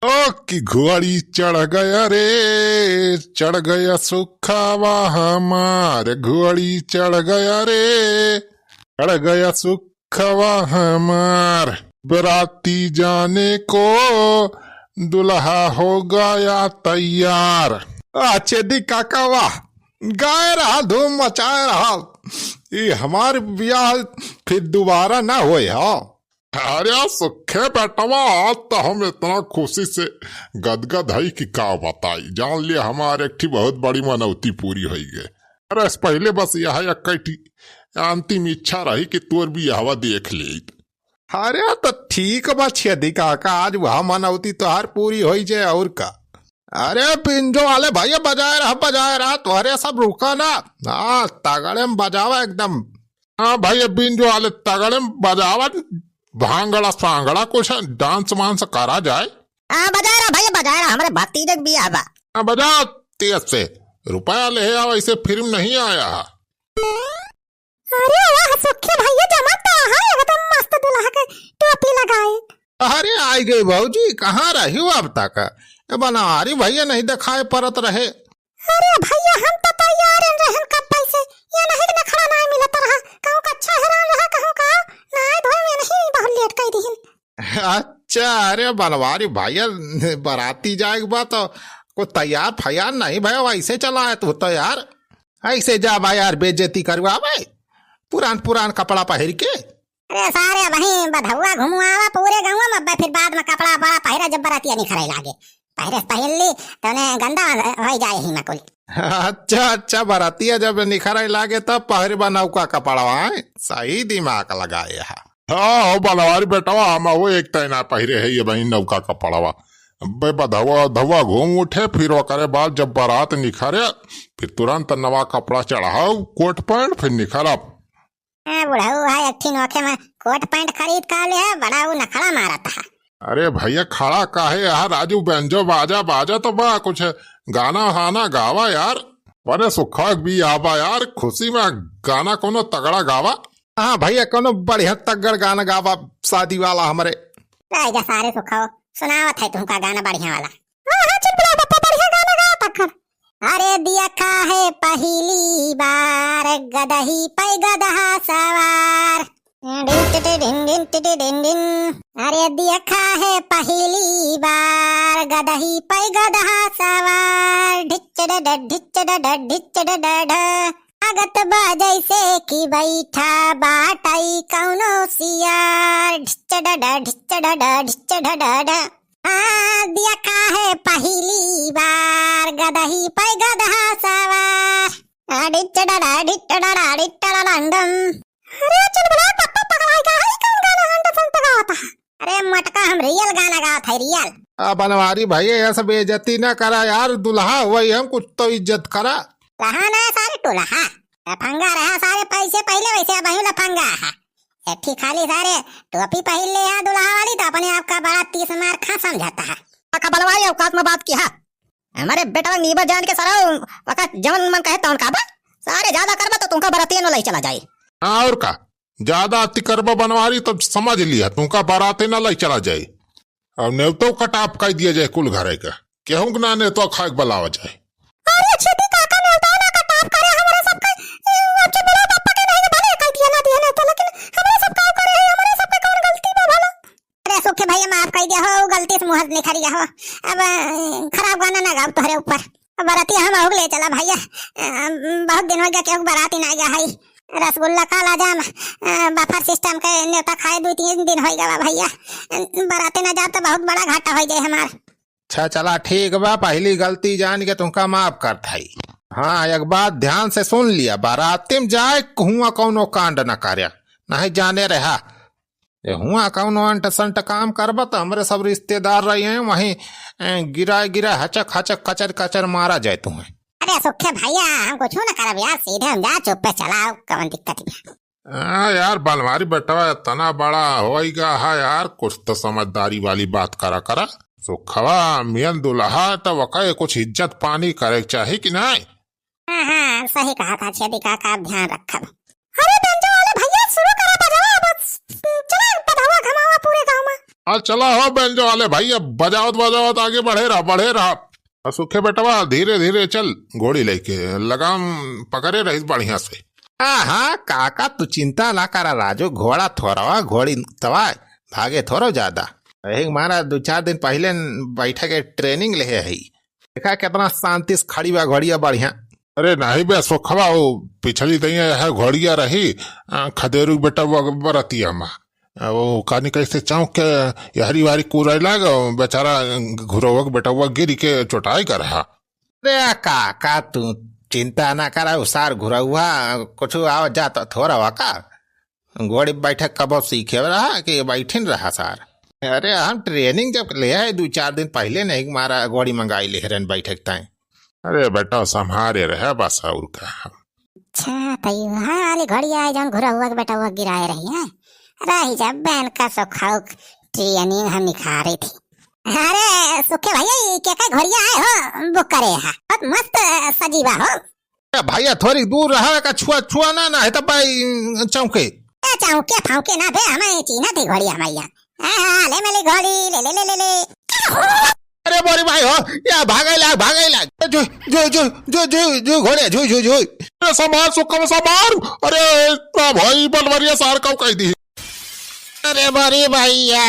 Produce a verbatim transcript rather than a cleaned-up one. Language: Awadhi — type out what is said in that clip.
ओ कि घुआड़ी चढ़ गया रे, चढ़ गया सुखवा हमार, घुआड़ी चढ़ गया रे, चढ़ गया सुखवा हमार। बराती जाने को दुल्हा हो गया तैयार। आ, छेदी काका वाह, गाए रहा, धूम मचाए रहा। ई हमार बियाह फिर दोबारा ना होए हा। अरे सुखे बेटवा, आज तो हम इतना खुशी से गदगद हई कि का बताई। जान लिया, हमार एक ठी बहुत बड़ी मनौती पूरी होई गए। अरे, पहिले बस यह एक ठी अंतिम इच्छा रही कि तोर बियाहवा देख लेइत। अरे, तो ठीक बा छेदी काका, आज वह मनौती तोहार पूरी होई जाए, और का। अरे, बिंजो वाले भैया, बजाए रहा, बजाए रहा, तोहरे सब रुका ना। हाँ, तगड़े में बजावा एकदम। हाँ भैया, बिंजो वाले तगड़े में बजावा, भांगड़ा सांगड़ा कुछ dance वांस करा जाए। हाँ, बजाए रहा भैया, बजाए रहा, हमरे भतीजे के बियाह बा। हाँ, बजा तेज से, रुपया ले आओ, ऐसे फिल्म नहीं आया है। अरे वाह सुखे भैया, जमा तो है, एकदम मस्त दुल्हा के टोपी लगाए। अरे आई गई भौजी, कहाँ रही हो अब तक? ए बनवारी भैया नहीं दिखाई पड़त रहे। अरे भैया, हम तो तैयार रहन कब से, ये नहीं कि नखड़ा नहीं मिलत रहा, कहूँ का अच्छा हैरान रहा, कहूँ का नहाए धोए में नहीं बहुत लेट कर दीहिन। अच्छा, अरे बनवारी भैया, बराती जाए के बाद तो कुछ तैयार फैयार नहीं भया, वैसे चला है तू तो यार। ऐसे जा बा यार, बेइज्जती करवा भाई, पुरान पुरान कपड़ा पहिर के। अरे सारे वहीं बधौआ घुमवावा पूरे गाँव में, अब्बे फिर बाद में कपड़ा बड़ा पहिरा जब बरातिया निखरे लागे। पहिरे से पहिन ली, तो उन्हें गंदा हो जाए ही में कुल। अच्छा, अच्छा, बरातिया जब निखरे लागे तब पहिरबा नौका कपड़वा, हैं? सही दिमाग लगाए है। हाँ, हो बनवारी बेटवा, हम वो एक तय ना पहिरे है ये बहिन नौका कपड़वा। अब्बे बधौआ, धौआ घूम उठे, फिर ओकरे बाद जब बारात निखरे, फिर तुरंत नवा कपड़ा चढ़ाओ, कोट पैंट, फिर निखरब। ए बुढ़ऊ, हा एक ठिन ओखे में कोट पैंट खरीद का ले है, बड़ा ऊ नखड़ा मारत है। अरे भैया, खड़ा काहे है? राजू, बेंजो बाजा बाजा तो बा, कुछ गाना हाना गावा यार। अरे सुखा भी आबा यार, खुशी में गाना कोनो तगड़ा गावा। हाँ भैया, कोनो बढ़िया तगड़ गाना गावा शादी वाला हमरे। लाई जा सारे सुखाओ, सुनावत है तुमका गाना बढ़िया वाला। हाँ, हाँ, चुलबुला बप्पा, बढ़िया गाना गावा तगड़। अरे दिया काहे पहिली बार गदही पे गदहा सवार। ढिच टिटि ढिन ढिन टिटि ढिन ढिन। अरे दिया काहे पहिली बार गदही पे गदहा सवार। ढिच डड ढिच डड ढिच डड। लागत बा जैसे कि बैठा बाटई कौनो सियार। ढिच डड ढिच डड ढिच डड। हाँ, दिया काहे पहिली बार गदही पे गदहा सवार। आ, डिच डडा, डिच डडा, डिच डडा डंडम। अरे, चुलबुला बप्पा पगलाई का है, कौन गाना हंड संत गावत है? अरे मटका, हम real गाना गावत है, real। आ, बनवारी भैया, ये सब बेइज्जती ना करा यार, दुल्हा हुआ ही हम, कुछ तो इज्जत करा। कहा ना सारे टोलहा, लफंगा रहा सारे पैसे पहले, वैसे अब ही लफंगा है। एक ठी खाली सारे टोपी पहिर ले यहाँ दुल्हा वाली, तो अपने आप का बड़ा तीस मार खा समझता है। काका बनवारी औकात में बात किहा। हमरे बेटवा नीबा जान के सारा वका जवन मन कहे तवन का बा। सारे ज्यादा करबा तो तुमका बरातिये न लई चला जाई। हाँ, और का? ज्यादा अति करबा बनवारी तो समझ लिया, तुमका बराते न लई चला जाई। और नेवतो कटाप कर दिया जाए कुल घरे का। केहू के ना नेवतो खाए के बुलावा जाए। अरे छेदी काका, नेवता ना कटाप करे, हमरे सबके, ए, अब जो बड़ा पापा के नहीं भले कह दिया ना दिया नेवता, लेकिन हमरे सब का करे है, हमरे सबके कौन गलती बा भला? अरे सुखे भैया, माफ कर दिया हो, गलती से मुँह से निकल गया हो। अब, अ, खराब गाना ना गाओ तोहरे ऊपर। अब बराती हम अहुक ले चला भैया। अ, बहुत दिन हो गया केहू बराती ना गया है। रसगुल्ला काला जाम, अ, buffet system के नेवता खाए दो तीन दिन हो गया भैया। अ, बराती ना जाब तो बहुत बड़ा घाटा हो जाए हमार। अच्छा चला ठीक बा, पहली गलती जान के तुमका माफ करत हई। हाँ, एक बात ध्यान से सुन लिया, बराती में जाए हुआ कौनो कांड न करे, नहीं जाने रहा। ए, हुआ कौनो अंट संट काम करबा त हमरे सब रिश्तेदार रही हैं, वहीं, ए, गिराए गिराए हचक हचक कचर कचर मारा जाए तुम्हें। अरे सुखे भैया, हम कुछ न करब यार, सीधे हम जा चुप्पे चलाओ, कौन दिक्कत बा? हाँ यार, बनवारी बेटवा इतना बड़ा होइगा है यार, कुछ तो समझदारी वाली बात करा करा। सुखवा मियन दुल्हा त वका कुछ इज्जत पानी करे के चाही कि नहीं? हाँ, हाँ, सही कहा था छेदी काका, अब ध्यान रखब। अरे बेंजो वाले भैया, शुरू करा बजावा, अब चला बधौआ घमावा पूरे गाँव में। आ चला हो बेंजो वाले भाई, अब बजावत बजावत आगे बढ़े रहा, बढ़े रहा। आ सुखे बेटवा, धीरे धीरे चल, घोड़ी लेके लगाम पकड़े रहिस बढ़िया से। हाँ हाँ काका, तू चिंता ना करा राजू, घोड़ा थोरवा, घोड़ी तवा, भागे थोरो ज्यादा। यही मारा दो चार दिन पहिले न बैठे के training लेहे हई, देखा कितना शांति से खड़ी बा घोड़िया बढ़िया। अरे नहीं बे सुखवा, वो पिछली दइया यह घोड़िया रही, आ, खदेरू बेटा वो बरतिया मा। आ, वो कानी कैसे चौंक के यहरी वारी कूरे लाग, बेचारा घुरौवा के बेटवा गिरी के चोटाई कर रहा। अरे काका, तू चिंता ना करा, उ सार घुरौवा कुछ आव जात थोरवा का। घोड़ी बैठक कबो सीखे रहा कि बैठिन रहा सार। अरे हम training जब ले आए दो चार दिन पहिले नहीं मारा घोड़ी मंगाई ले रहन बैठक ताई। अरे बेटा संभारे रहे बस और का। अच्छा, तो ये वहाँ वाली घोड़िया है जौन घुरौवा के बेटवा गिराए रही है। रही जब बहन का सो खाउक training हम निखारे थी। अरे सुखे भैया, ये के का घोड़िया आए हो book करे है? बहुत मस्त सजीवा हो। ए भैया थोरी दूर रहा का, छुआ छुआ ना, ना है तो भाई चौंके। ए चौंके फौके ना बे, हमें चीन्हा थी घोड़ी हमारी यहाँ। हाँ, हाँ, ले मेली घोड़ी, ले, ले, ले, ले, ले। अरे बोरी भाई हो, या भागे लाग, भागे लाग। जो, जो, जो, जो, जो, जो घोड़े, जो, जो, जो। अरे संभार सुखम संभार। अरे ना भाई, बलवरिया सार का कह दी। अरे बोरी भैया।